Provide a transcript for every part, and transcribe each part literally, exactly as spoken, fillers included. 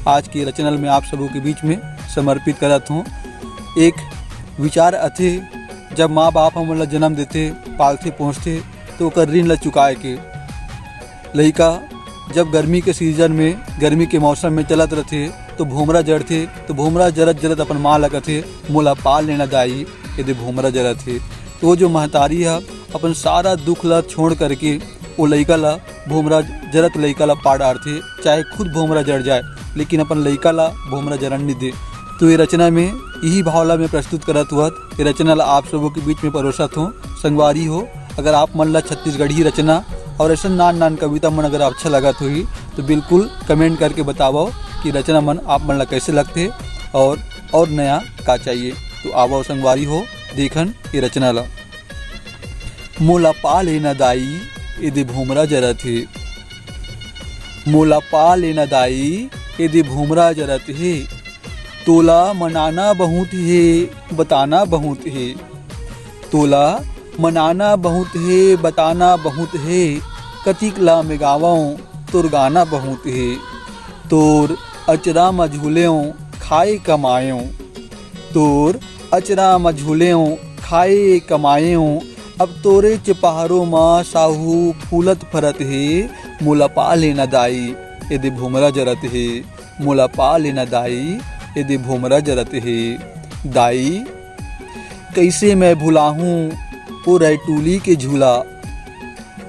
आज के रचना ल मैं आप सबो के बीच में समर्पित करत हूँ। एक विचार आथे, जब माँ बाप हमन ला जन्म देथे, पालथे पोसथे, तो ओकर ऋण ला चुकाए के। लइका जब गर्मी के सीजन में, गर्मी के मौसम में चलत रथे, तो भोमरा जरथे, तो भोमरा जरत जरत अपन माँ ला कथे, "मोला पाल लेना दाई, एदे भोमरा जरत हे।" तो वो जो महतारी ह अपन सारा दुख ला छोड़ करके वो लइका ला, भोमरा जरत लइका ला पाल डारथे, चाहे खुद भोमरा जर जाए, लेकिन अपन लइका ला भोमरा जरन नहीं दे। तो ये रचना में यही भाव ला मैं प्रस्तुत करत हुआ, ये रचना ला आप सबों के बीच में परोसत हूँ। संगवारी हो, अगर आप मन ला छत्तीसगढ़ी रचना और ऐसा नान नान कविता मन अगर अच्छा लगत होही, तो बिल्कुल comment करके बतावव कि रचना मन आप मन ला कैसे लगथे और, और नया का चाहिए। तो आवव संगवारी हो, देखन ये रचना ला। मोला पाल लेना दाई, एदे भोमरा जरत हे। मोला पाल लेना दाई, एदे भोमरा जरत हे। तोला मनाना बहुत हे, बताना बहुत हे। तोला मनाना बहुत हे, बताना बहुत हे। कतिक ला मेगावंव, तोर गाना बहुत हे। तोर अचरा म झूलेंव, खाए कमाएंव। तोर अचरा म झूलेंव, खाए कमाएंव। अब तोरेच पहारो म साहू फूलत फरत हे। मोला पाल लेना दाई, एदे भोमरा जरत हे। मोला पाल लेना दाई, एदे भोमरा जरत हे। दाई, कइसे मैं भुलाहूँ वो रैटुली के झूला।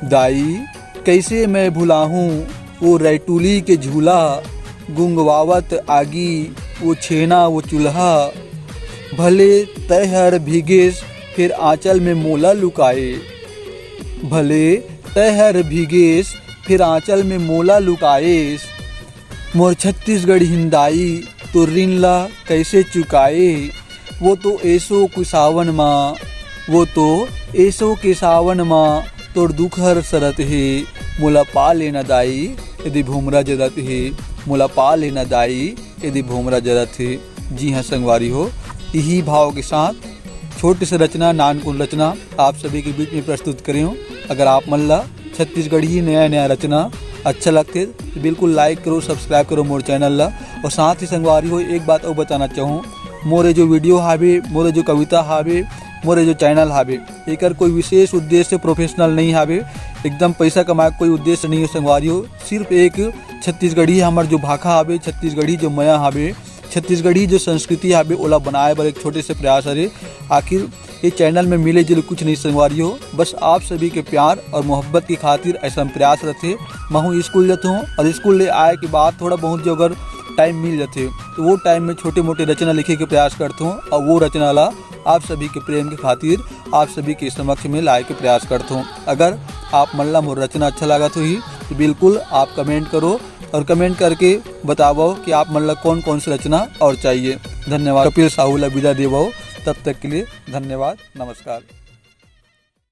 दाई, कइसे मैं भुलाहूँ वो रैटुली के झूला। गुंगवावत आगी वो छेना वो चूल्हा। भले तैहर भीगेस फिर आँचल में मोला लुकाए। भले तैहर भीगेस फिर आँचल में मोला लुकाएस। मोर छत्तीसगढ़िन दाई, तोर ऋण ला कइसे चुकाए? वो तो एसो के सावन मा, वो तो एसो के सावन मा तोर दुख हर सरत हे। मोला पाल लेना दाई, एदे भोमरा जरत हे। मोला पाल लेना दाई, एदे भोमरा जरत हे। जी हाँ संगवारी हो, इही भाव के साथ छोटे से रचना, नानकुन रचना आप सभी के बीच में प्रस्तुत करे हूँ। अगर आप मन ला छत्तीसगढ़ी नया नया रचना अच्छा लगथे तो बिल्कुल like करो, subscribe करो मोर channel ला। और साथ ही संगवारी हो, एक बात और बताना चाहूँ, मोरे जो video हावे, मोरे जो कविता हावे, मोरे जो channel हावे, एकर कोई विशेष उद्देश्य professional नहीं हावे, एकदम पैसा कमाए के कोई उद्देश्य नहीं है संगवारी हो। सिर्फ एक छत्तीसगढ़ी हमर जो भाखा हावे, छत्तीसगढ़ी जो मया हावे, छत्तीसगढ़ी जो संस्कृति हावे, ओला बनाए बर एक छोटे से प्रयास हरे। आखिर ये channel में मिले जुले कुछ नहीं संगवारी हो, बस आप सभी के प्यार और मोहब्बत के खातिर ऐसा प्रयास रथे। महू स्कूल जात हूँ और स्कूल ले आए के बाद थोड़ा बहुत जो अगर time मिल जाथे तो वो time में छोटे मोटे रचना लिखे के प्रयास करत हूँ और वो रचना ला आप सभी के प्रेम के खातिर आप सभी के समक्ष में लाए के प्रयास करत हूँ। अगर आप मन ला मोर रचना अच्छा लागत होही तो बिल्कुल आप comment करो और comment करके बतावो कि आप मन ला कौन कौन सी रचना और चाहिए। धन्यवाद। कपिल साहू ला विदा देवो, तब तक के लिए धन्यवाद, नमस्कार।